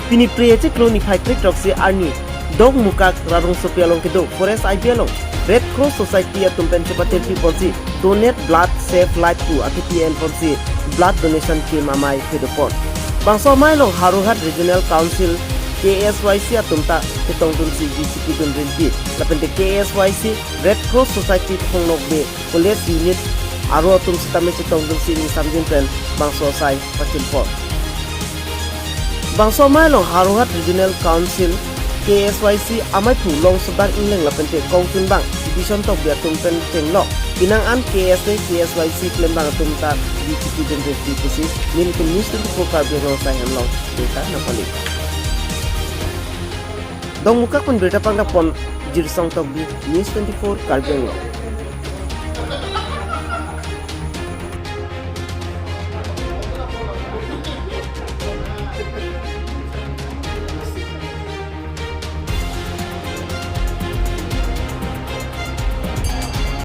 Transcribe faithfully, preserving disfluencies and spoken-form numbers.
Pini Phre achiklo niphai kre-throksi arni Dongmukak Rarongsopi along kedo Forest I B along Red Cross Society atum pen chepatirpi ponsi Donate Blood Save Life pu akepi en ponsi blood donation camp amei pedopon. Bangso amei along Howraghat Regional Council K S Y C atum ta chetongdunsi V C P dun rinti lapente K S Y C Red Cross Society Thongnokbe College Unit aro atum sitame chetongdunsi ning samjin pen bangso asai pachunpon. Bangso amei along Howraghat Regional Council K S Y C ameiphu Longsodar Engleng lapente kongtunbang Bison Tokbi atum pen chenglok pinang an K S A K S Y C klembang atum ta V C P dun rinti pusi nelitum News twenty-four Karbi Anglong asai henlo birta nangpali. Dongmukak pen birta pangdapon Jirsong Tokbi, News twenty-four Karbi Anglong.